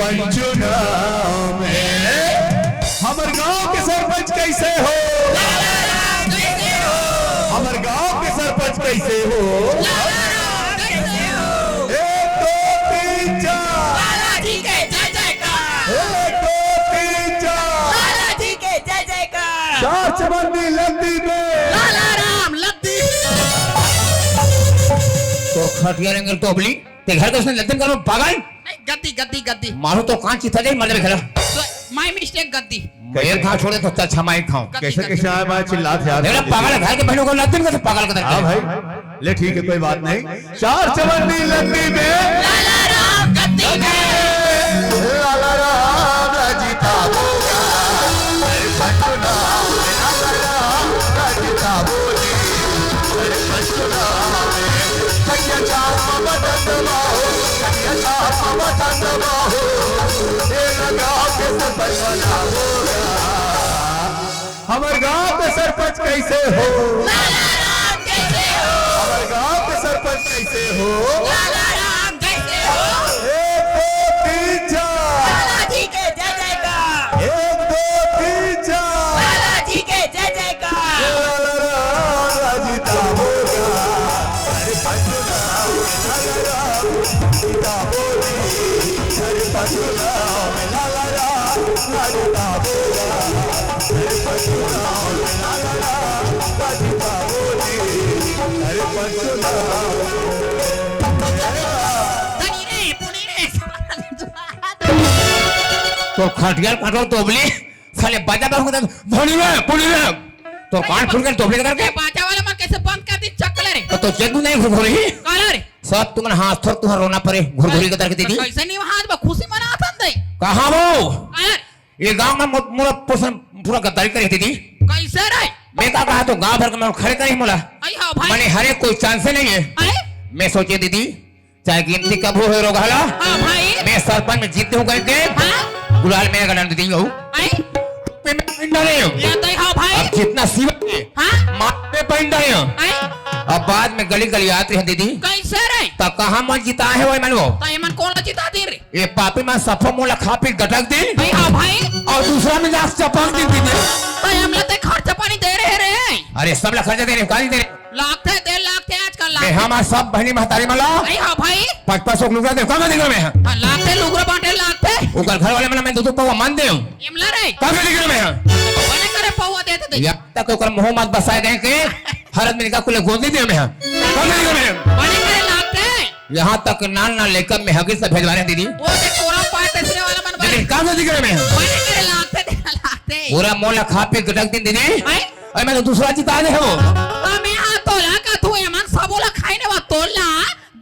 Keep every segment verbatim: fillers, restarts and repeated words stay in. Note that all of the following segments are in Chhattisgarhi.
पंचुना में हमर गांव के सरपंच कैसे हो? हमर गांव के सरपंच कैसे हो? एक, दो, तीन, चार। एक, दो, तीन, चार। चार चवन्नी लद्दी में। लाला राम लद्दी। तो खटिया रेंगल तो अबली, ते घर के उसने लद्दी में करो पागल। नहीं, गद्दी, गद्दी, गद्दी। मारो तो कान चित्ता जाए, मर जाए घर। तो my mistake, गद्दी। मेरे खा छोड़े तो अच्छा, अच्छा मैं खाऊं। गद्दी, कैसे, गद्दी। कैसे आया मैं चिल्ला थे यार? मेरा पागल है, घर के बहनों को लद्दी में कैसे पागल कर देते हाँ हैं? भाई, ले ठीक है, कोई बात नहीं। चार चवन्नी लद्दी में। लाला राम गद्दी में। लाला राम राजी ताबो। अरे पटना में लाला राम राजी ताबो जी। अरे पटना में कन्या चाप मदन बाहो, कन्या चाप मदन बाहो। ये लगा के सब बना होगा। हमर गांव के सरपंच कैसे हो? लाला राम कैसे हो? हमर गांव के सरपंच कैसे हो? लाला राम कैसे हो? एक, दो, तीन, चार। लाला जी के जय जयकार। एक, दो, तीन, चार। लाला जी के जय जयकार। लाला राम राजी ताबो। अरे पटना में लाला राम राजी ताबो जी। अरे पटना में लाला राम राजी ताबो। तो खटियार काटो तो बोले, साले बाजा बाबू का धनी रे, पुनी रे। तो कान फुल कर टोपले करके। बाजा वाला मन कैसे बंद कर दी, चक्कर रे। तो, तो जग नहीं घुर घुरी। काला रे। सब तुमन हाथ थोर तुहर रोना परे, घुर घुरी के करके दीदी। कैसे नहीं हाथ में खुशी मनाथन दे। कहाँ वो? काला रे। ये गांव में मो-, मोला पोषण पूरा गद्दारी करे दीदी। कैसे रे? मैं का कहा तो गांव भर के मैं खड़े करे मोला। आई हाँ भाई। माने हरे कोई chance नहीं है। अरे? मैं सोचे दीदी, चाहे गिनती कब हो रोगहला। हाँ भाई। मैं सरपंच में जीते हूँ करके। हाँ। गुलाल मेरा गलन दीदी हो। आई? मैं पहन डाले हूँ। ये तो हाँ भाई। अब जितना सीवा है, हाँ। मार में पहन डाले हूँ। आई? अब बाद में गली गली आते हैं दीदी। कैसे रे? तो कहाँ मन जिता है वही मन वो। तो ये मन कौन जिता दे रे? ये पापी मन सफा मोला खा पी गटक दिन। भाई, हाँ भाई। और दूसरा में जाके चपक दिन दीदी। भाई, हम लोग ते खर्चा पानी दे रहे रे। अरे, सब ला खर्चा दे रहे, गाली दे रहे। लागथे, तेल लागथे आजकल, ए, लागथे। हमार सब बहनी महतारी मन ला भाई, हाँ भाई। पाँच पाँच सौ लुगरा दे, कम दिखा में है। हाँ, लागथे, लुगरा बांटे लागथे। ओकर घर वाले मन ला मैं दो दो पौवा मन दे। एमला रे। कम दिखा में है। बने करे पौवा देते थे। या तक ओकर मुंह मत बसाए दे के हरत में निकाल कुले गोद नहीं दे में है। कम दिखा में है। बने करे लागथे। यहाँ तक नान नान लेकर में हगी से भेजवा रहे दीदी। वो देख तोरा पाए तेसरे वाला मन बने। लेकिन कम दिखा में है। बने करे लागथे, तेरा लागथे। पूरा मोला खा पी गटक दिन दीदी। भाई। अरे मैं तो दूसरा जिता दे हो। तो मैं हाँ तोला का तू एमन सबोला खाई ने वा तोला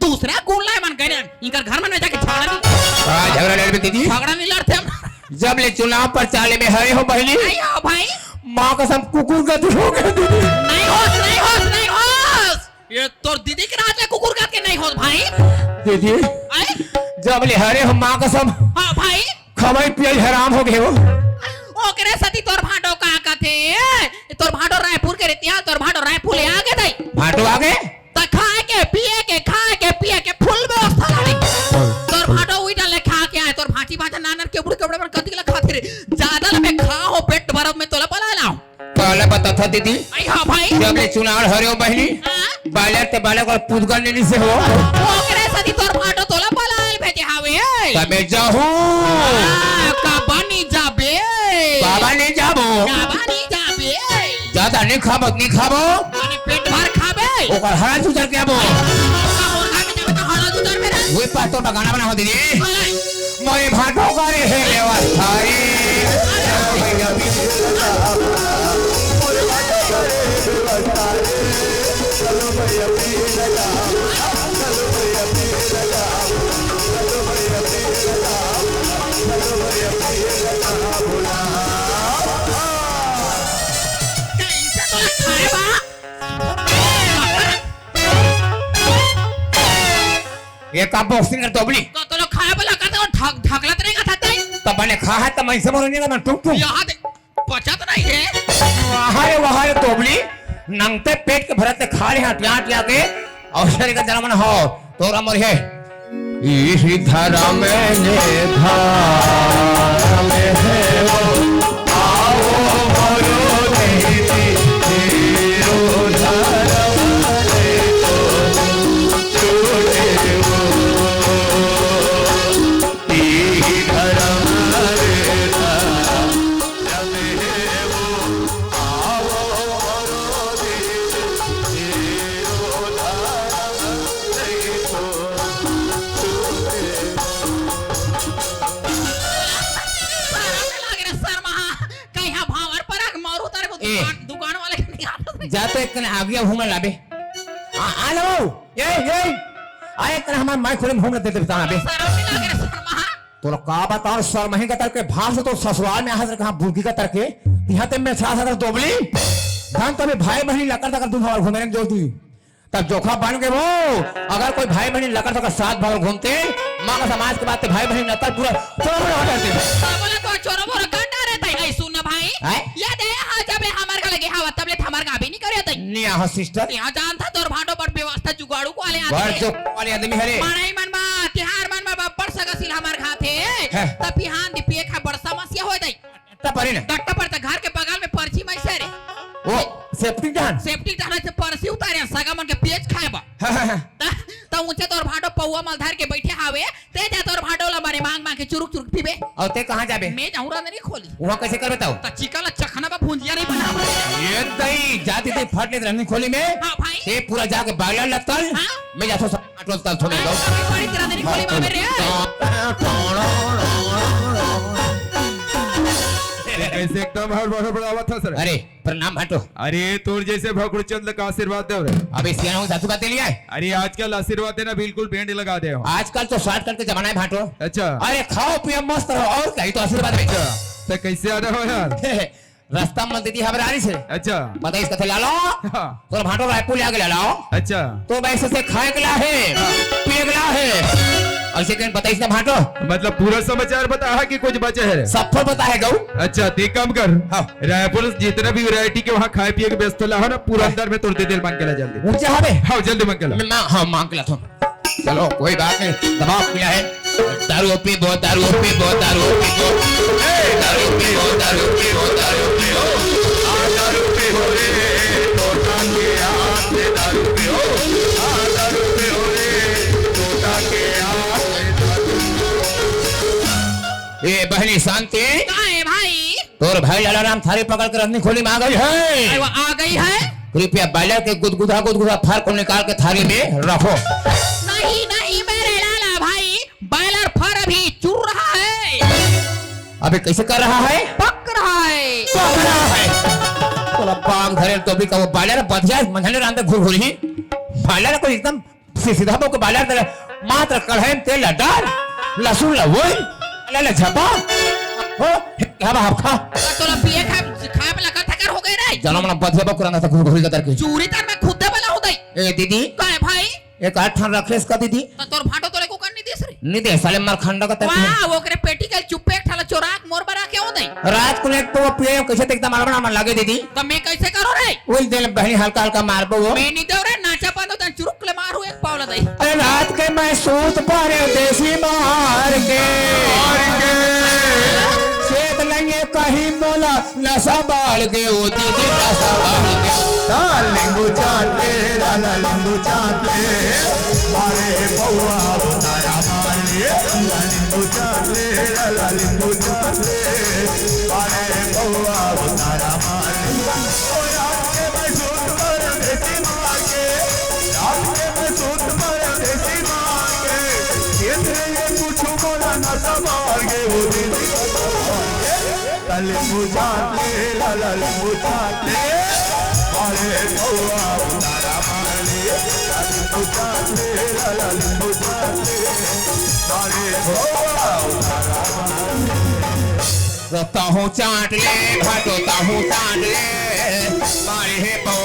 दूसरा गुण ला एमन गए ने इनकर घर में जाके झगड़ा नहीं। हाँ, झगड़ा लड़ भी दीदी। झगड़ा नहीं लड़ते हम। जब ले चुनाव प्रचार में हरे हो बहनी। आई हो भाई। माँ कसम कुकुर का तू हो गया दीदी। नहीं होस, नहीं होस, नहीं होस। ये तोर दीदी के राज ले कुकुर का के नहीं होस भाई। दीदी। आई? जब ले हरे हो माँ कसम। हाँ भाई। खवाई पियाई हराम हो गए हो। ओकरे सती तोर भांडो का कथे? तोर भांडो रायपुर के रहतिया, तोर भांडो रायपुर ले आ गए तई। भांडो आ गए? त खाए के, पिए के, खाए के, पिए के full व्यवस्था लाड़ी। तोर भांडो उइटा ले खा के आए, तोर भांची भांचा नानर के बुढ़ के बड़े बड़ कदी ला खाथे रे। ज्यादा लबे खा हो पेट भरब में तोला पला लाओ। काला बता था दीदी। आई हाँ भाई। जब ले चुनाव हरे हो बहनी। हाँ। बालक ते बालक और पुदगल नहीं से हो। ओकरे सती तोर भांडो तोला पलाल भेजे हावे। तबे जाहू। हाँ, काबा नहीं जाबे। बाबा नहीं जाबो। काबा नहीं जाबे। ज्यादा नहीं खाबो, नहीं खाबो। माने पेट भर खाबे। ओकर हरा जुजर के आबो। ओकर मुर्गा में जाबे तो हरा जुजर में रह। वही पास तो गाना बनाओ दीदी। अरे। मोरे भाटो करे हे व्यवस्था रे। ये का boxing कर तोबली? तो, तो लोग खाए वाला करते हो, ढक-, ढकलत नहीं का था तई? तब मैंने खा है, तब मैं समझ नहीं ना, मैं टुक टुक। यहाँ दे, पचत नहीं है। वाह रे, वाह रे तोबली, नंगते पेट के भरत ते खा ले, हटिया, हटिया के, और शरीर का जन्म न हो, तोरा मर है। इही धरम ने धरम हे वो, आओ मोरो दीदी, मेरो धरम ने तो छूटे वो। इही धरम ने धरम हे वो, आओ मोरो दीदी, मेरो धरम ने तो शरम लागे रे शर्मा। कहीं भावर पर आग मारू तारे को ए। दुकान, दुकान वाले के नहीं आता। जा तो एक कने आगे घूम लाबे। आ, आ लो। ए, ए। आ एक कने हमार माई खोले में घूम लेते बता बे। शरम नहीं लागे रे शर्मा। तोला का बताओ, शर्मा ही कतर के भाग से तो ससुराल में हाथ रखा बुरकी कतर के। यहाँ ते मैं छा साथ दोबली। धन तभी भाई बहनी लकर तकर दूध हमार घूमे जो तू। तब जोखा बन के वो, अगर कोई भाई बहन लकर सकर साथ भाग घूमते, माँ का समाज के बात ते भाई बहन नतर पूरा चोरा मोरा हो जाते। का बोला तो चोरा मोरा गंडा रहता है। नहीं सुन ना भाई, हैं? ये दे, हाँ, जब ले हमार का लगे हवा, तब ले हमार का भी नहीं करे तई। नहीं आहा सिस्टर। यहाँ जानता तोर भांडो पर व्यवस्था जुगाड़ू को वाले बड़ आदमी। जो वाले आदमी हरे। मानाई मन बा, तिहार मन बा, बड़ सगा सिल हमार खाते। हैं? तब पिहान दी पिए खा बड़ समस्या हो जाई। डट्टा परे ना। डट्टा परे त घर के बगल में परछी में से रे। वो सेफ्टी डहन। सेफ्टी डहन से परछी उतारे, सगा मन के पेच खाए बा। हाँ, हाँ, हाँ। त, त ऊंचे तोर भांडो पौवा मल धर के बैठे हावे, ते जा तोर भांडो ला मारे मांग मांग के चुरुक चुरुक पीबे। और ते कहाँ जाबे? मैं जाऊँ रांधनी खोली। वहाँ कैसे करबे ताऊ? त चिकन ला चखना बा भुंजिया नहीं बना। ये दई, जाती थी फट लेत रांधनी खोली में। हाँ भाई। ते पूरा जाके बागला लत्तल। हाँ। मैं जाता हूँ सब आटो तल थोड़े दो। अरे, बड़ी तरह से निकली मामे रे। ये कैसे एकदम हर बड़ा बड़ा था सर। अरे, प्रणाम भाटो। अरे, तोर जैसे भकुड़चंद का आशीर्वाद दे रे। अबे सियाना हो, सासू बात लिया है। अरे, आजकल आशीर्वाद देना बिल्कुल बैंड लगा दे हो। आजकल तो शॉर्टकट के जमाना है भाटो। अच्छा। अरे, खाओ पियो मस्त रहो, और क्या ही तो आशीर्वाद है। अच्छा, तो कैसे आ रहे हो यार? रास्ता में दीदी हमारे आ रही से। अच्छा। बताइस कथे लालो। हाँ। तोर भाटो रायपुर ले आगे लालो। अच्छा। तो वैसे से खाए के ला है, हाँ। पिए के ला है। ऐसे कहीं बताइस ना भाटो। मतलब पूरा समाचार बता है कि कुछ बचे है? सब पर बता है गऊ। अच्छा, ते काम कर। हाँ। रायपुर से जितना भी वैरायटी के वहाँ खाए पिए के व्यवस्था ला हो ना, पूरा हाँ। अंदर में तोर दे दिल मांग के ला जल्दी। ऊंचा हवे? हाँ, जल्दी मांग के ला। मैं, हाँ, मांग के ला तो। चलो, कोई बात नहीं, दबाव मिला है। दारू पीबो, दारू पीबो, दारू पीबो। ए, दारू पीबो, दारू पीबो, दारू पीबो। आ, दारू पीबो रे, टोटा के हाथ में दारू पीबो। आ, दारू पीबो रे, टोटा के हाथ में दारू पीबो। ए, बहनी शांति। का है भाई? तोर भाई लाला राम थारी पकड़ के रंधनी खोली में आ गई है। अरे, वो आ गई है? कृपया बॉयलर के गुदगुदा गुदगुदा फर को निकाल के थारी में रखो। नहीं, नहीं, मेरे लाला भाई, बॉयलर फर अभी चुर रहा है। अबे कैसे कर रहा है? पक रहा है। पक रहा है। तोला बांग धरे तो भी कहो बॉयलर बच जाए, मंझले रांधे घुर घुर ही। बॉयलर को एकदम से सीधा बोके बाजार दे, मात्र कढ़ाई में तेल ला डाल, लहसुन ला वोई, ले ले झपा। हो, हवा हवा खा। तोला पिए खाए, खाए में लगा थकर हो गए रे। जनम ना बधिया बकुरा ना था घुघुरी का तरके। चूरी तर में खुदे बला हो दई। ए दीदी। का है भाई? एक आठ ठन रख लेस का दीदी। तो तोर भांडो तोरे को कर नहीं दिस रे। नहीं दे, साले मार खंडा का तरके। वाह, वो करे पेटी के चुप्पे एक ठाला चोराक मोर बरा के हो दई। रात को एक तो वो पिए कैसे देखता मालूम ना मन लागे दीदी। तो मैं कैसे करो रे? उल दिन बहनी हल्का हल्का मारबो वो। मैं नहीं दे रे, नाचा पानो तन चुरुक ले मारू एक पावला दई। अरे रात के मैं सूत पारे देसी मार के। मार के। सेत लंगे कहीं मोला नशा बाल के ओ दीदी नशा बाल के। ता नींबू चाट ले, लाला नींबू चाट ले। मारे बउआ उतारा मार ले। लाला नींबू चाट ले, लाला नींबू चाट ले। मारे बउआ उतारा मार ले। ओ रात के मैं सूत परदेसी माँ के, रात के मैं सूत परदेसी माँ के, केंद्र ये कुछ बोला ना समार के वो दीदी। तले बुझा ले, लाला ले बुझा ले, मारे बउआ उतारा मार ले। तले बुझा ले, लाला ले बुझा ले, मारे बउआ उतारा मार ले। तो ताहू चाट ले, भाटो ताहू चाट ले, मारे हे बो।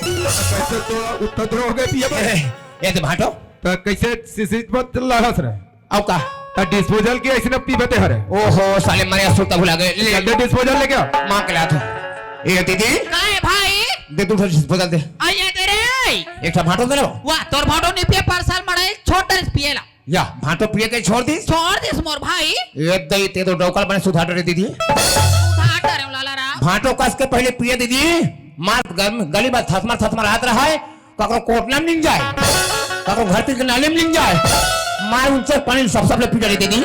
कैसे तो उत्तर हो गए पिए बे? ए, ये तो भाटो। तो कैसे सीसी मत लहस रे? अब का? तो डिस्पोजल की ऐसे न पीबते हरे। ओहो, साले मरे सुरता भुला गए। ले। जल्दी डिस्पोजल लेके आ। मांग के ला तू। ए दीदी। काय भाई? दे तू डिस्पोजल दे। आ ये दे रे। एक ठा भाटो दे लो। वाह, तोर भाटो नहीं पिए, पर साल मड़ा एक छोटा पिएला। या, भांटो पिए के छोड़ दिस? छोड़ दिस मोर भाई। ए दई, ते तो डौकल बने सुधार डरे दीदी। सुधार डरे लाला राम। भांटो कस के पहले पिए दीदी, मार गम-, गली में थसमर थसमर हाथ रहा है, ककरो कोटना में निंग जाए, ककरो घर के नाले में निंग जाए, मार उनसे पानी सब सब ले पी डरे दीदी।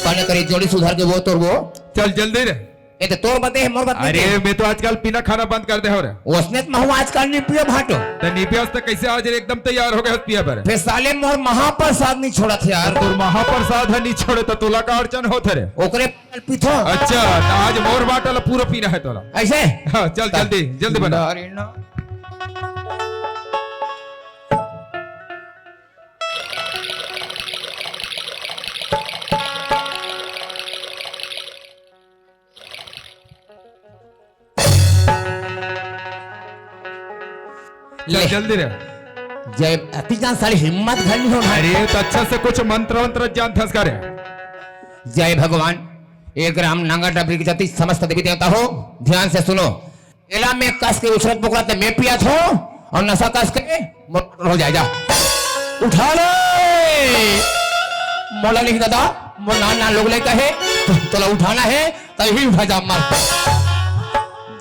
पानी करे जोड़ी सुधार के वो तोर वो। चल जल्दी रे। ए तो तोर बदे है, मोर बदे अरे, नहीं। मैं तो आजकल पीना खाना बंद कर दे हो रे। ओसने तो महू आजकल नहीं पियो भांटो। तो नहीं पियस तो कैसे आज एकदम तैयार हो गए पिए बर? फिर साले मोर महाप्रसाद नहीं छोड़त यार। तोर महाप्रसाद है नहीं छोड़े तो तोला का अड़चन होत रे? ओकरे पीथो। अच्छा, तो आज मोर बाटल पूरा पीना है तोला। ऐसे? हाँ, चल जल्दी, जल्दी बना। अरे ना। ले। चल जल्दी रे। जय, अति जान साली हिम्मत घर नहीं होना। अरे, तो अच्छा से कुछ मंत्र वंत्र जानथस का रे? जय भगवान, एक राम नांगा डबरी के जति समस्त देवी देवता हो, ध्यान से सुनो। एला मैं कस के उछरत पुकरत मैं पियत हो और नशा कस के मोर हो जाए जा। उठा ले। मोला नहीं दादा, मोर नान नान लोग ले कहे, तोला उठाना है, तही उठा जा मर।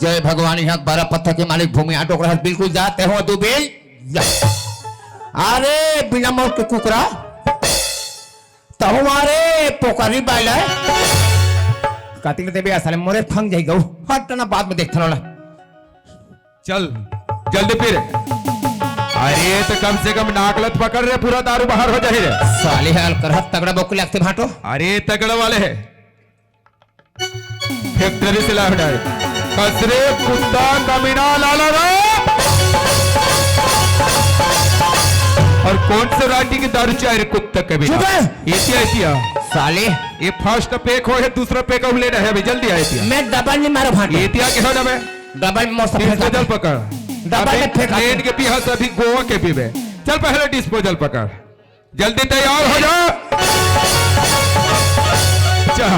जय भगवान, यहाँ बारह पत्थर के मालिक भूमि आटो रहा, बिल्कुल जाते हो दुबे। जा। अरे, बिना मौत के कुकरा। तहु मारे पोकरी बाइला। कातिक देबे असल मोरे फंग जाई गऊ। हट ना, बाद में देखथन ओला। चल, जल्दी पी रे। अरे, तो कम से कम नाकलत पकड़ रे, पूरा दारू बाहर हो जाए रे। साले हाल कर हत तगड़ा बोक लगते भांटो। अरे, तगड़ा वाले है। फैक्ट्री से लाभ डाल। कसरे कुत्ता कमीना लाला रे। और कौन से रांडी की दारू चाहे रे कुत्ता कमीना? चुप है। एतिया, एतिया। साले। ये फर्स्ट पैक हो है, दूसरा पैक अब लेना है अभी, जल्दी आए एतिया। मैं डबल नहीं मारो भांटो। एतिया के हो ना मैं? डबल में मौसम फेंका। डिस्पोजल पकड़। डबल अभी में फेंका। ट्रेन के पीहा से अभी गोवा के पीबे। चल पहले डिस्पोजल पकड़। जल्दी तैयार हो जा। अच्छा,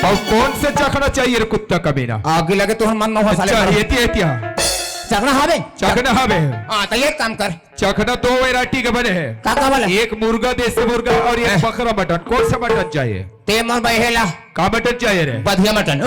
और कौन से चखना चाहिए रे कुत्ता कमीना? आगे लगे तो हम मन में हो साले अच्छा, मारो। एतिया, एतिया। चखना हावे? चखना हावे। हाँ, तो एक काम कर। चखना दो वैरायटी के बने हैं। का, का वाला? एक मुर्गा, देसी मुर्गा और एक हैं? बकरा मटन। कौन सा मटन चाहिए? ते मोर बहेला। का मटन चाहिए रे? बढ़िया मटन।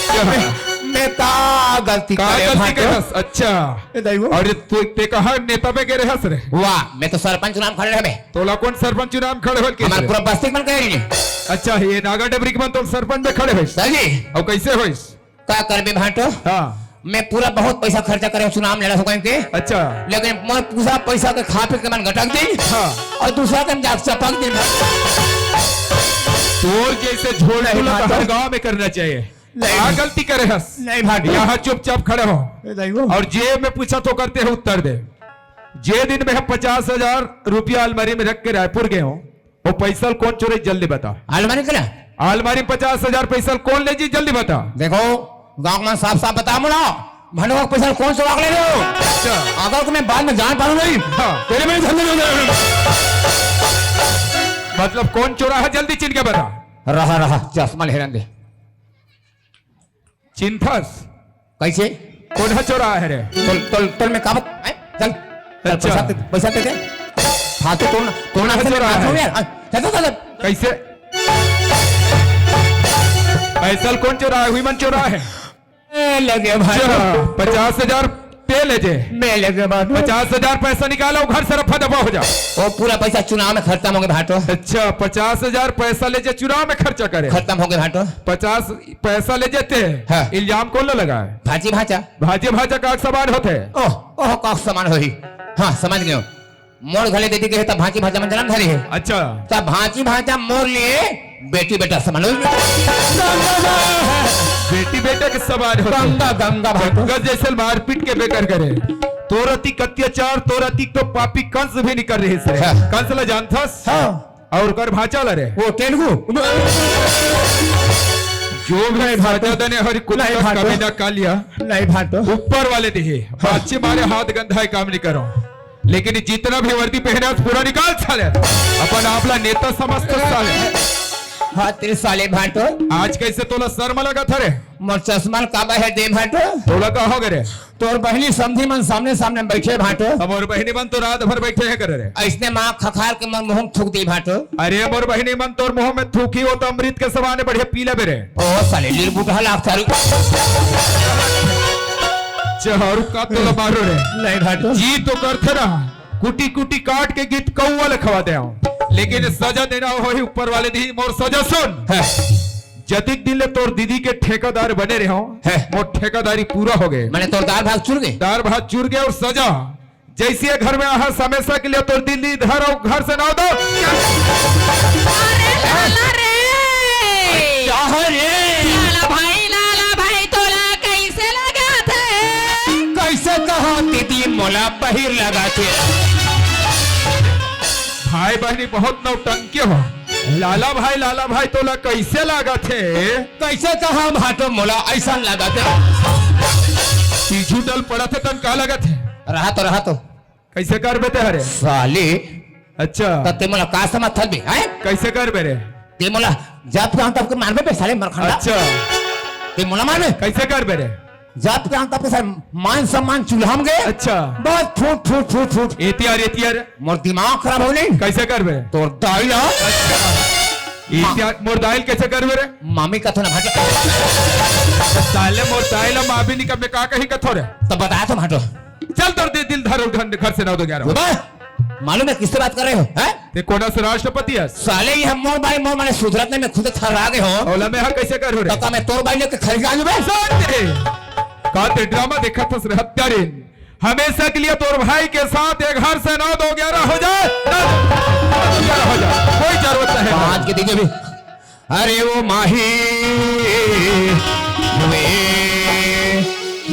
क्या? मैं, मैं का गलती का करे गलती भांटो? करस? अच्छा। ए दाई वो। और तू, ते कहा नेता में गे रहस रे? वाह, मैं तो सरपंच चुनाव खड़े रहबे। तोला कौन सरपंच चुनाव खड़े होल के हमार रे? पूरा बस्ती मन कह रही है। अच्छा, ये नागा डबरी के मन तो सरपंच में खड़े होइस। सर जी। और कैसे होइस? का करबे भांटो? हाँ। मैं पूरा बहुत पैसा खर्चा करे चुनाव में लड़ा सको के। अच्छा। लेकिन मोर पूरा पैसा के खा पी के मन घटक दी। हाँ। और दूसरा के हम जाके चपक दी। तोर जैसे झोल नहीं झूला तो भांटो। हर गांव में करना चाहिए। नहीं। का गलती करे हस? नहीं भांटो। यहाँ चुपचाप खड़े हो। ए दाई वो। और जे मैं पूछा तो करते हो उत्तर दे। जे दिन में पचास हजार रुपया अलमारी में रख के रायपुर गए हो, वो पैसा कौन चोरे, जल्दी बता। अलमारी के ना? अलमारी पचास हजार पैसा कौन ले जी, जल्दी बता। देखो, गांव में साफ साफ बता मुड़ा, भंडवा का पैसा कौन चुरा के ले रहे हो? अच्छा। अगर तुम्हें बाद में जान पाऊं नहीं, हाँ। तेरे में धंधे नहीं होने। मतलब कौन चोरा है, जल्दी चिन के बता। रहा, रहा, चश्मा ले रंगे। चिंथस। कैसे? कौन है चोरा है रे? तोल, तोल, तोल में काबत, हैं? चल। चल, अच्छा। पैसा दे, पैसा दे दे। फालतू तोड़ ना, तोड़ ना, कौन है चोरा है? यार। आ, चल, चल, चल, चल। कैसे? पैसा कौन चोरा है? हुई मन चोरा है। ए, लगे भाई। अच्छा, पचास हजार पे ले जे। मैं लगे भाई। पचास हजार पैसा निकालो, घर से रफा दफा हो जा। वो पूरा पैसा चुनाव में खत्म होंगे भाटो। अच्छा, पचास हजार पैसा ले जे, चुनाव में खर्चा करे। खत्म होंगे भाटो। पचास पैसा ले जेते। हाँ। इल्जाम कौन ला लगाए? भांची भांचा। भांची भांचा का समान होते। ओह, ओह, का समान होही। हाँ, समझ गयो। मोर घले दीदी के हे, तब भांची भांचा मन जनम धरे हे। अच्छा। तब भांची भांचा मोर लिए बेटी बेटा समान होही। बेटी बेटे के समान होते। गंगा, गंगा भाटो। गंगा जैसे मारपीट के बेकर करे। तोर अतिक अत्याचार, तोर अतिक तो पापी कंस भी नहीं कर रहे से। हाँ। कंस ला जानथस? हाँ। और कर भांचा ला रे। वो तेलुगु। जो भी नहीं भाटो। सजा देने हरी कुत्ता नहीं भाटो। कमीना कालिया। नहीं भाटो। ऊपर वाले देहे। हाँ। बाची मारे हाथ गंदा है, काम नहीं करो। लेकिन जितना भी वर्दी पहने है, पूरा निकाल साले। अपन आपला नेता समझते साले। हाँ, तेरे साले भाटो। आज कैसे तोला शर्म लगा था रे? मोर चश्मा ल काबर हे दे भाटो? तोला का हो गे रे? तोर बहिनी समधी मन सामने सामने बइठे भाटो। अब मोर बहिनी मन तो रात भर बइठे हे करे रे। अइसने माँ खखार के मोर मुँह म थूक दी भाटो। अरे मोर बहिनी मन तोर मुँह में थूकी, वो तो अमृत के समान हे, बढ़िया पी लेबे रे। ओ साले लील बुटहा लाग थारू। चहरू का तोला मारो रे। नहीं भाटो। जी तो करथे ना, कुटी कुटी काट के गीत कौआ ले खवा दे हूँ, लेकिन सजा देना होही ऊपर वाले दी। मोर सजा सुन। हाँ। जतिक दिन ले तोर दीदी के ठेकेदार बने रहे हो, हैं? मोर ठेकेदारी पूरा हो गे। माने तोर दार भात चुर गे? दार भात चुर गे अउ सजा जइसे ये घर में आहस हमेशा के लिए तोर दीदी धर अउ घर से नाव दो। अरे लाला रे! का रे? लाला भाई, लाला भाई, तोला कइसे लगथे? कइसे कहा दीदी, मोला बहिर लगथे। भाई बहिनी बहुत नौटंकी हो। लाला भाई, लाला भाई, तोला कइसे लागथे? कइसे कहा भाटो, मोला अइसन लागथे। पीछू टल पड़थे तन का लागथे? रहा तो, रहा तो। कइसे करबे ते हरे? साले। अच्छा। त ते मोला का समझथस बे, हैं? कइसे करबे रे? ते मोला जब कहाँ तब के मारबे बे साले मरखंडा। अच्छा। ते मोला मारबे? कइसे करबे रे? जब कहाँ तब के साले मान सम्मान चूल्हा में गे। अच्छा। बस फूट, फूट, फूट, फूट। एतियार, एतियार। मोर दिमाग खराब हो नहीं। कइसे करबे? तोर दाई ला। अच्छा। एतियार, मोर दाई ल कइसे करबे रे? मामी कथो ना भाटो। साले मोर दाई ला मामी नहीं कब में का कहीं कथो रे? तो बताया तो भाटो। चल तोर दीदी ल धर अउ घर से नाव दो ग्यारह। बे, मालूम है किससे बात कर रहे हो, हैं? ते कोना से राष्ट्रपति हस? साले ये हम मोर बाई मोर माने सुधरत नहीं, मैं खुद थर्रा गे हो। ओला मैं हा कइसे करहूँ रे? तो का मैं तोर बाई लेके खरीदा लूँ बे? सुन रे, का ते ड्रामा देखथस रे हत्यारिन? हमेशा के लिए तोर भाई के साथ ये घर से नाव दो ग्यारह हो जाए, नाव दो ग्यारह हो जाए, कोई जरूरत नहीं है। आज के दिन भी अरे वो माही, वे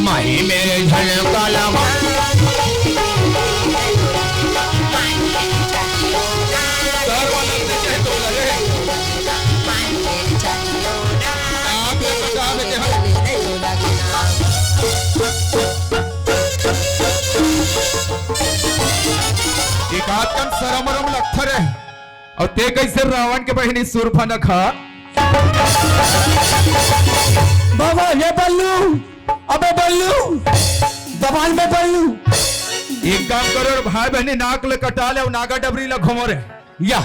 माही मेरे झलका लगा। एक आध कन सरम उरम लगथे रे। अउ ते कइसे रावण के बहिनी सूर्पनखा? बाबा, ये बल्लू, अबे बल्लू, दबान में बल्लू। एक काम करो रे भाई बहिनी, नाक ले कटा ले अउ नागा डबरी ले घूमो रे। या,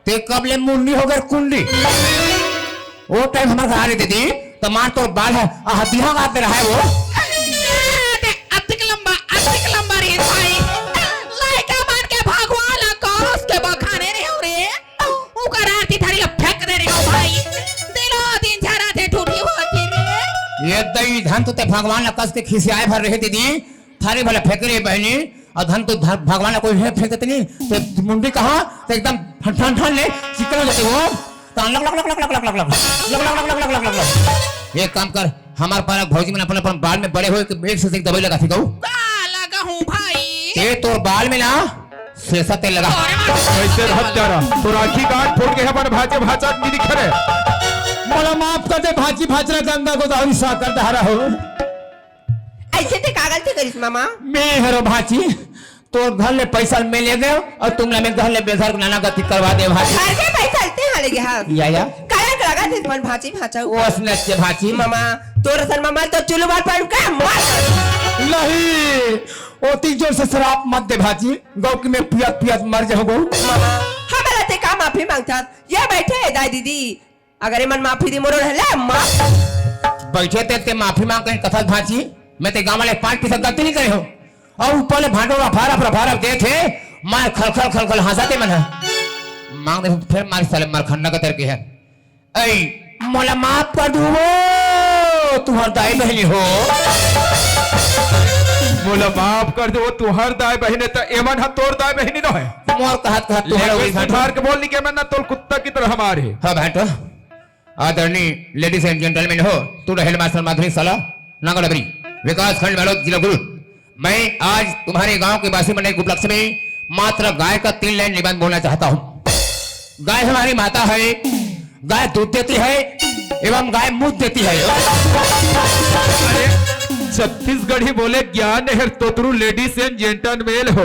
ते कब ले मुंडी हो गे कुंडी? वो टाइम हमर घर आ रही थी, तो मार तोर बाल है, आ, हतिया का तेरा है वो। अरे, ते अतिक लंबा, अतिक लंबा रे भाई। लइका मन के भगवान ला कस के बखाने रहे हो रे। ओकर आरती थारी ला फेंक दे रहे हो भाई। दिनो दिन झरा थे ठूठी होती रे। ये दई धन तो ते भगवान ला कस के खिसियाए भर रहे दीदी। थारी भला फेंक रही बहिनी। अउ धन तो ध-, भगवान ला कोई है फेंक देते नहीं। ते मुंडी कहाँ? ते एकदम ठन, ठन, ठन ले चिकन हो जाते वो। तो लग, लग, लग। एक काम कर, हमार पारा भौजी मन अपन, अपन बाल में बड़े होए के एक से एक दवाई लगा सिखाऊ। का लगाहूं भाई? ते तोर बाल में ना सेसा तेल लगा। अरे माँ। कइसे रहत जा रहा? तोर आँखी गांठ फूट गे हे, अपन भांचे भांचा नहीं दिखे रे। मोला माफ कर दे, भांची भांचरा गंगा गोदावरी सागर धारा हो। अइसे ते का गलती करिस मामा? मैं हरो भांची, तोर घर ले पैसा मैं ले गयो अउ तुमला मैं घर ले बेघर नाना गति करवा दे भांची। घर के पैसा ते हा ले गे हा? या, या। काला लगा थे मन भांची भांचा। ओ असनत के भांची। मामा, तोर असन मामा तो चुलू बाल पर का मार। नहीं, ओतिक जोर से शराब मत दे भांची, गौ कि मैं पियत पियत मर जाहूं गौ। मामा, हमला ते का माफी मांगथस? ये बइठे हे दाई दीदी, अगर एमन माफी दे मोरो रहले माफ। बइठे ते, ते माफी मांग कहीं कथस भांची, मैं ते गांव वाले पांच पइसा गलती नहीं करे हो। अउ ऊपर ले भांटो रफारफ रफारफ देथे, मार खलखल खलखल हंसा ते मन ह। मांग दे फेर मार साले मरखंडा का तरके है। ऐ, मोला माफ कर दू वो, तुंहर दाई बहिनी हो। मोला माफ कर दे वो, तुंहर दाई बहिनी, त एमन ह तोर दाई बहिनी नोहे। मोर कहत कहत तुंहर लैंग्वेज सुधार के बोल, नहीं के एमन ना तोल कुत्ता की तरह मारे। हाँ भांटो, आदरणीय ladies and gentlemen हो, टू द हेडमास्टर माध्यमिक शाला नांगल डबरी, विकास खंड बालोद, जिला कुल्लू। मैं आज तुम्हारे गांव के वासी बनने के उपलक्ष्य में मात्र गाय का तीन लाइन निबंध बोलना चाहता हूँ। गाय हमारी माता है, गाय दूध देती है एवं गाय मूत देती है। अरे, छत्तीसगढ़ी बोले ज्ञान है तोतरू, ladies and gentlemen हो,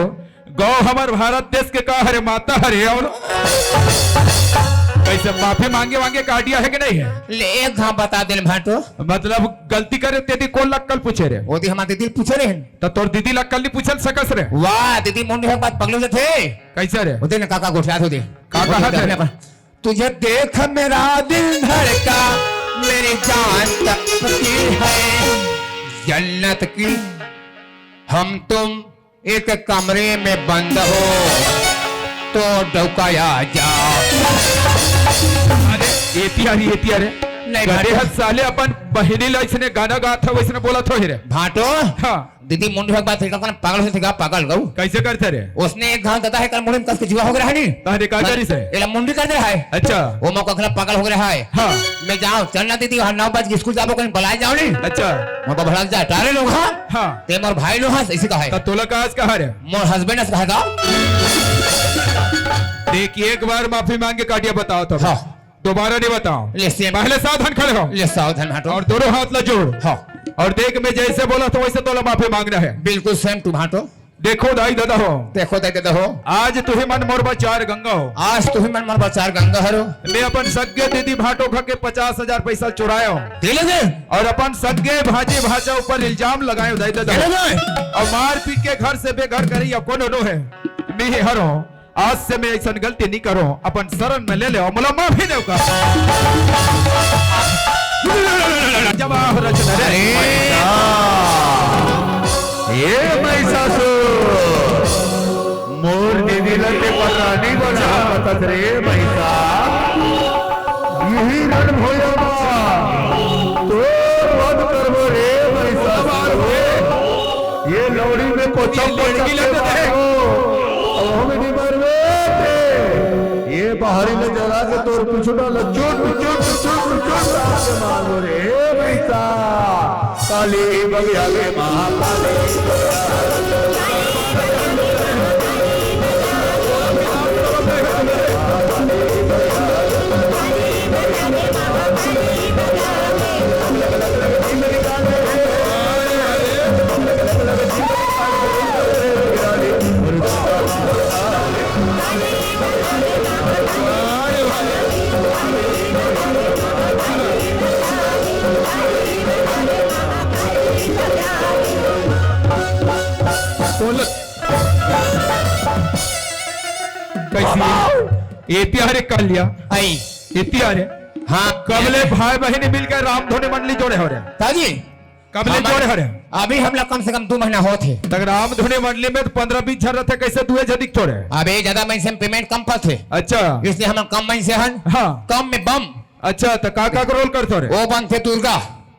गौ हमर भारत देश के का हरे, माता हरे, अउ कैसे माफी मांगे वांगे का idea हे कि नहीं हे? ले एक घाव बता दे भाटो। मतलब गलती करे तेती कोन ला अक्कल पूछे रे? वो ती हमार दीदी पूछे रहे। त तोर दीदी ला अक्कल नहीं पूछल सकस रे? वाह, दीदी मुंडी के बात पगलू से थे। कैसे रे? वो ती ना काका गोठियात होते। का वो ती कहत हे? अपने अपन, तुझे देख मेरा दिल धड़का, मेरी जान तड़पती है। जन्नत की हम तुम एक कमरे में बंद हो तो डौकाया जा। अरे, एती अरे, एती अरे। नहीं, गधे भाटो। हर साले अपन बहिनी ला इसने गाना गात हे, वैसने बोलत होही रे। भाटो। हाँ। दीदी मुंडी के बात, पागल से थे का, पागल गऊ। कैसे करते रे? उसने एक घाव देता है, कल मुंडी में कस के जुआ हो गया है नी। तहने का करिस हे? एला मुंडी कर दे है। अच्छा। वो मौका खिला पागल हो गया है। हाँ। मैं जाओ, चलना दीदी, वहाँ नौ बजे स्कूल जाबो, कहीं बुलाए जाओ नी। अच्छा। वहाँ पर भड़क जा, टारे लोग, हाँ। हाँ। ते मोर भाई नो हस, इसी का है। त तोला का आज कहा रे? मोर husband हस कहा था। देख, एक बार माफी मांगे का idea बताओ तो। हाँ। दोबारा नहीं बताओ। ले, same। पहले सावधान खड़े हो। ले, सावधान हटो। और दोनों हाथ ला जोड़। हाँ। और देख, मैं जैसे बोला था वैसे तोला माफी मांगना है। बिल्कुल same to भाटो। देखो दाई दादा हो। देखो दाई दादा हो। आज तुही मन मोर बर चार गंगा हो। आज तुही मन मोर बर चार गंगा हरो। मैं अपन सग्गे दीदी भाटो घर के पचास हजार पैसा चुराए हो। दे ले दे। और अपन सग्गे भांजी भांचा ऊपर इल्जाम लगाए हो दाई दादा हो। दे ले दे। और मारपीट के घर से बेघर करी या कोनो नो है। मैं हरो। आज से मैं ऐसन गलती नहीं करो। अपन शरण में ले ले, मोला माफी देव का। जवाहर चंद्र रे। अरे। ए महिषासुर, मोर दीदी ला ते पटरानी बना बतत रे महिषा। यही रण भोया बा, तोर वध करबो रे महिषासुर। ये लौड़ी में कोचम ये लड़की कोचम लग के रहे। मारो। अब हम नहीं मरबे। ये बाहरी में जरा के तोर कुछ ना ल-, चुट, चुट, चुट, चुट, चुट, के मारो रे भैंसा। काली बगिया के महाकाली। बोल। कैसी? एती अरे कर लिया। आई। एती अरे। हाँ। कब ले भाई बहिनी मिलके रामधुनी मंडली जोड़े हो रे? ताजी। कब ले हम जोड़े हरे? अभी हमला कम से कम दू महीना होत हे। तक रामधुनी मंडली में तो पन्द्रह बीस झन रथे, कैसे दुए झन दिखथो रे? अबे ज्यादा मनसे में payment कम पाथे। अच्छा। इसलिए हमन कम मनसे हन। हाँ। कम में बम। अच्छा, त का का के role करथो रे? वो बनथे दुर्गा।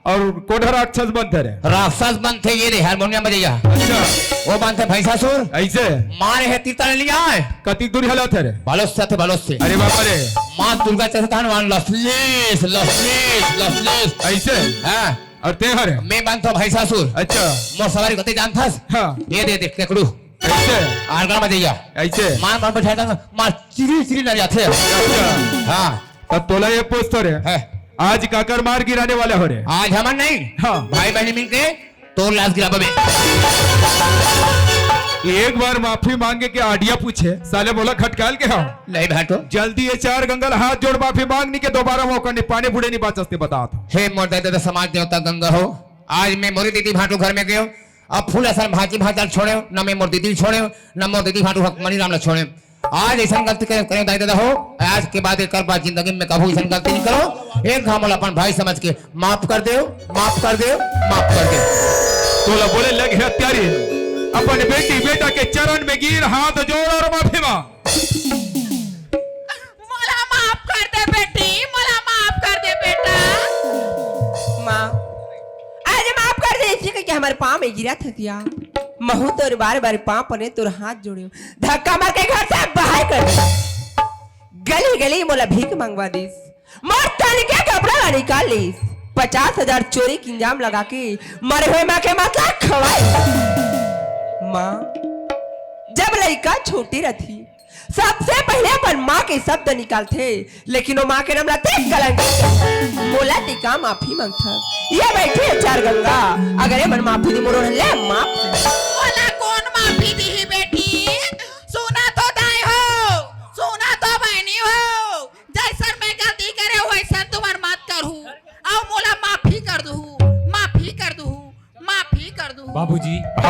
और कोन ह राक्षस बनथे रे? राक्षस बनथे ये रे, हारमोनियम बजैया। अच्छा। वो बनथे भैंसासुर। ऐसे? मारे हे तीता ले लिया है। कतिक दूरी हलाथे रे? भलोस से थे, भलोस से। अरे बाबा रे। माँ दुर्गा चढ़ता है ना, लसलेस, लसलेस, लसलेस। ऐसे? हाँ। और ते हरे? मैं बनथो भैंसासुर। अच्छा। मोर सवारी कते जानथस? हाँ। ये दे दे, केकड़ू। ऐसे? आरगन बजैया। ऐसे? मार, मार बजाता, मार चिरी, चिरी नरियाथे। अच्छा। हाँ। तब तोला ये पूछथो रे। है। आज काकर मार गिराने वाला हो रे? आज हमन नहीं। हाँ। भाई बहनी मिलके तोर लाश गिराबे। एक बार माफी मांगे के आडिया पूछे, साले बोला खटकाल के हाँ। नहीं भाटो। जल्दी ये चार गंगा ल हाथ जोड़ माफी मांग नी के दोबारा मौका नहीं पाने बुढ़े नहीं बाचस ते बतात। हे मोर दादा, दादा समाज देवता गंगा हो, आज मैं मोरी दीदी भाटो घर में गयो, अब फूल असन भांची भांचा ल छोड़े, न मैं मोर दीदी ल छोड़े, न मोर दीदी भाटो हक मनी राम ल छोड़े। आज ऐसा गलती करे, करे दाई दादा हो, आज के बाद एकर बाद जिंदगी में कभू ऐसा गलती नहीं करो। एक घाव मोला अपन भाई समझ के माफ कर देव, माफ कर देव, माफ कर देव। तोला बोले लगे हत्यारी, अपन बेटी बेटा के चरण में गिर, हाथ जोड़ और माफी मांग। मोला माफ कर दे बेटी, मोला माफ कर दे बेटा। माँ, आज माफ कर दे, इसी के हमारे पाँव में गिरा था क्या? महू तोर बार बार पाँव पने तोर हाथ जोड़े, धक्का मार के घर से बाहर कर दे। गली गली मोला भीख मंगवा दिस, मोर तन के कपड़ा ला निकाल लिस, पचास हजार चोरी के इल्जाम लगा के मरे हुए माँ के माथा खवाई। माँ, जब लइका छोटे रथी, सबसे पहले अपन माँ के शब्द निकालथे, लेकिन वो माँ के नाम ला ते कलंक। मोला ते का माफी मांगथा? ये बैठी है चार गंगा, अगर ये मन माफी दी मोरो ले माफ। मोला कौन माफी दी बेटी? सुना तो दाई हो, सुना तो बहनी हो, जैसन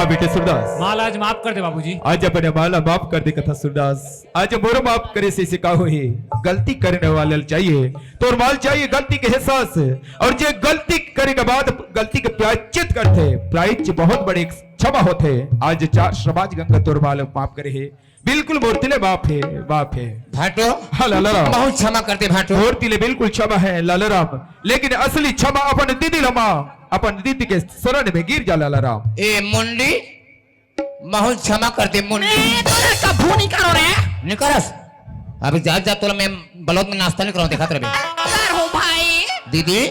बेटे सूरदास। माला आज माफ कर दे बाबूजी। आज अपने माला माफ कर दे कथा सूरदास। आज मोर माफ करे से, से का होही? गलती करने वाला चाहिए, तोर माल चाहिए गलती के एहसास। और जे गलती करे के बाद गलती के प्रायश्चित करथे, प्रायश्चित बहुत बड़े क्षमा होथे। आज चार समाज गंगा तोर माल माफ करे हे, बिल्कुल मोर तिले माफ हे, माफ हे। भाटो, हाँ, लाला राम। बहुत क्षमा करते भाटो। मोर तिले बिल्कुल क्षमा हे, लाला राम। लेकिन असली क्षमा अपन दीदी लमा, अपन दीदी के शरण में गिर जा, लाला राम। ए मुंडी, बहुत क्षमा करते मुंडी। मैं तोला कभू नहीं करो रे। नहीं करस? अभी जा, जा, तोला मैं बलौद में नाश्ता नहीं कराऊं, देखा तेरे। कर हो भाई। दीदी,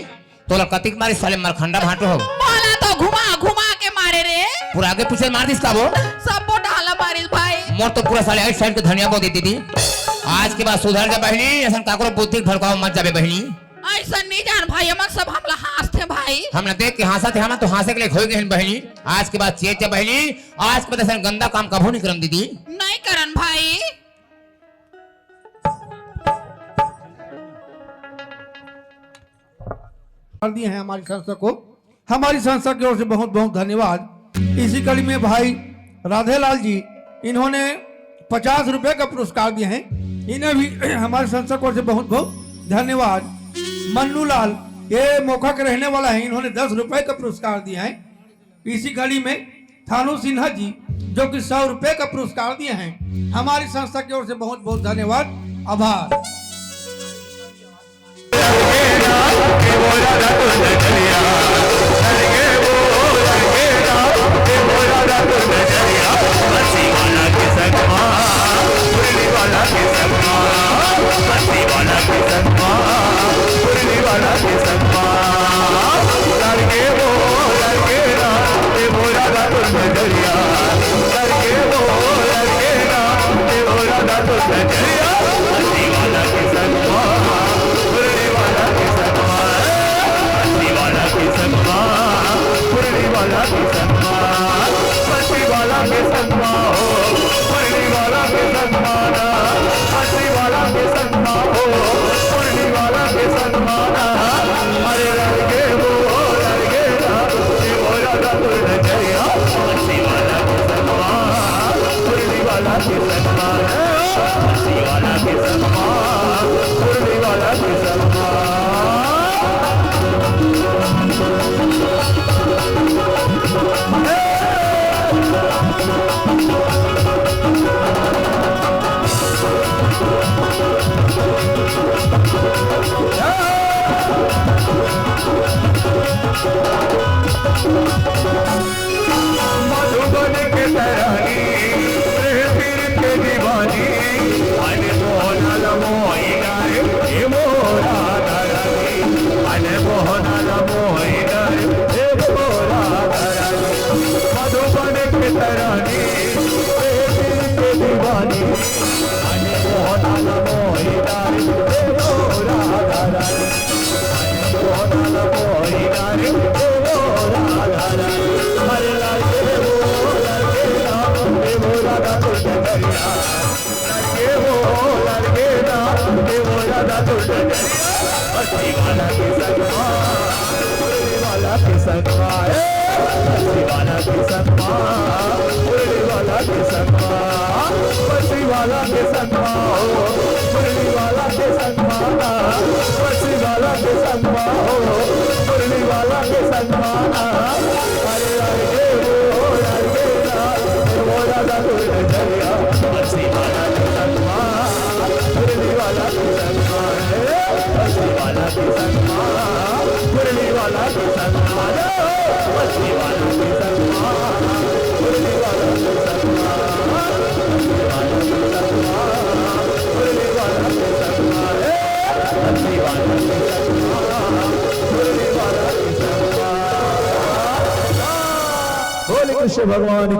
तोला कतिक मारिस साले मरखंडा भाटो हो। मोला तो घुमा घुमा के मारे रे। पूरा आगे पीछे मार दिस का वो? सबो डाला मारिस भाई। मोर तो पूरा साले आइट साइड के धनिया बो दी दीदी। आज के बाद सुधर जा बहिनी, असन काकरो बुद्धि भड़काव मत जाबे बहिनी। ऐसा नहीं जान भाई, हमर सब हमला हाँसथे भाई। हमला देख के हाँसथे, हम तो हाँसे के लिए खोई गए बहिनी। आज के बाद चेत जा बहिनी, आज के बाद असन गंदा काम कभू नहीं करन दीदी। नहीं करन भाई। कर दिए हैं हमारी संस्था को। हमारी संस्था की ओर से बहुत बहुत धन्यवाद। इसी कड़ी में भाई राधेलाल जी, इन्होंने पचास रुपए का पुरस्कार दिए हैं, इन्हें भी हमारी संस्था की ओर से बहुत बहुत धन्यवाद। मन्नू लाल, ये मोखा के रहने वाला है, इन्होंने दस रुपए का पुरस्कार दिया है। इसी कड़ी में थानू सिन्हा जी, जो कि सौ रुपए का पुरस्कार दिए हैं, हमारी संस्था की ओर से बहुत बहुत धन्यवाद, आभार। बोले कृष्ण भगवान